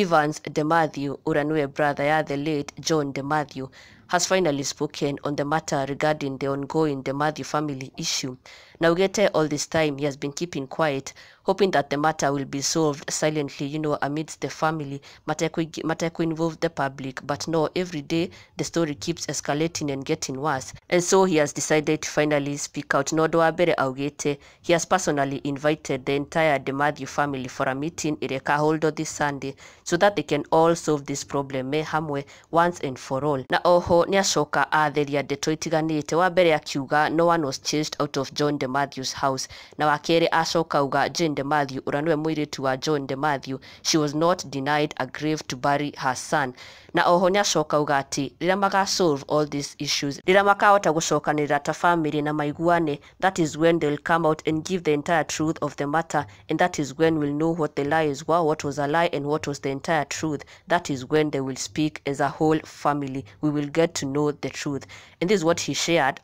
Evans Demathew, ũrĩa nĩwe brother ya the late John Demathew, has finally spoken on the matter regarding the ongoing Demathew family issue. Na augĩte all this time he has been keeping quiet, hoping that the matter will be solved silently amidst the family, matekũ involve the public. But no, every day the story keeps escalating and getting worse. And so he has decided to finally speak out. Na ũndũ wa mbere augĩte, he has personally invited the entire Demathew family for a meeting ĩrĩa ĩkaholdwo this Sunday so that they can all solve this problem me hamwe once and for all. Na oho nĩ acoka atheria ndeto itiganĩte. Wa mbere akiuga no one was chased out of John Demathew's house. Na wa kerĩ acoka auga Jane Demathew, ũrĩa nĩwe mũirĩtu wa John Demathew, she was not denied a grave to bury her son. Na oho nĩ acoka auga atĩ rĩrĩa maga solve all these issues, rĩrĩa makahota gũcokanĩrĩra ta family na maiguane, that is when they'll come out and give the entire truth of the matter, and that is when we'll know what the lies were, what was a lie and what was the entire truth. That is when they will speak as a whole family. We will get to know the truth. And this is what he shared.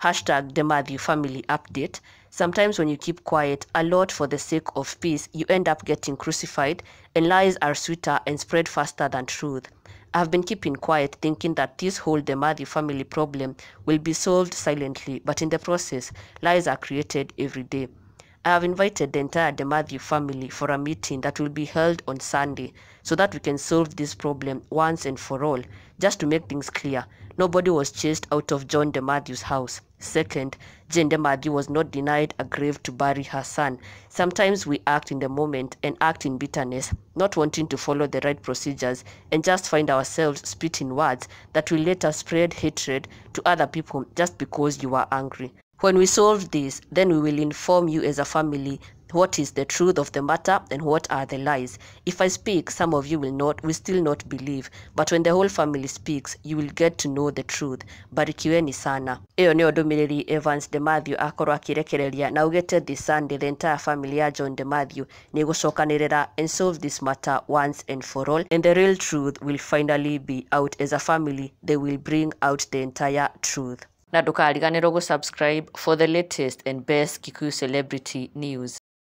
#DeMathew family update. Sometimes when you keep quiet a lot for the sake of peace, you end up getting crucified, and lies are sweeter and spread faster than truth. I've been keeping quiet, thinking that this whole Demathew family problem will be solved silently, but in the process, lies are created every day. I have invited the entire Demathew family for a meeting that will be held on Sunday so that we can solve this problem once and for all. Just to make things clear, nobody was chased out of John Demathew's house. Second, Jane Demathew was not denied a grave to bury her son. Sometimes we act in the moment and act in bitterness, not wanting to follow the right procedures, and just find ourselves spitting words that will later spread hatred to other people just because you are angry. When we solve this, then we will inform you as a family what is the truth of the matter and what are the lies. If I speak, some of you will still not believe, but when the whole family speaks, you will get to know the truth. Barikiweni sana. Ĩyo nĩyo ndũmĩrĩri Evans Demathew akorwo akĩrekereria, na augĩte this Sunday the entire family ya John Demathew nĩ ĩgũcokanĩrĩra and solve this matter once and for all, and the real truth will finally be out. As a family, they will bring out the entire truth. Na ndũkariganĩrwo gũ subscribe for the latest and best Kikuyu celebrity news.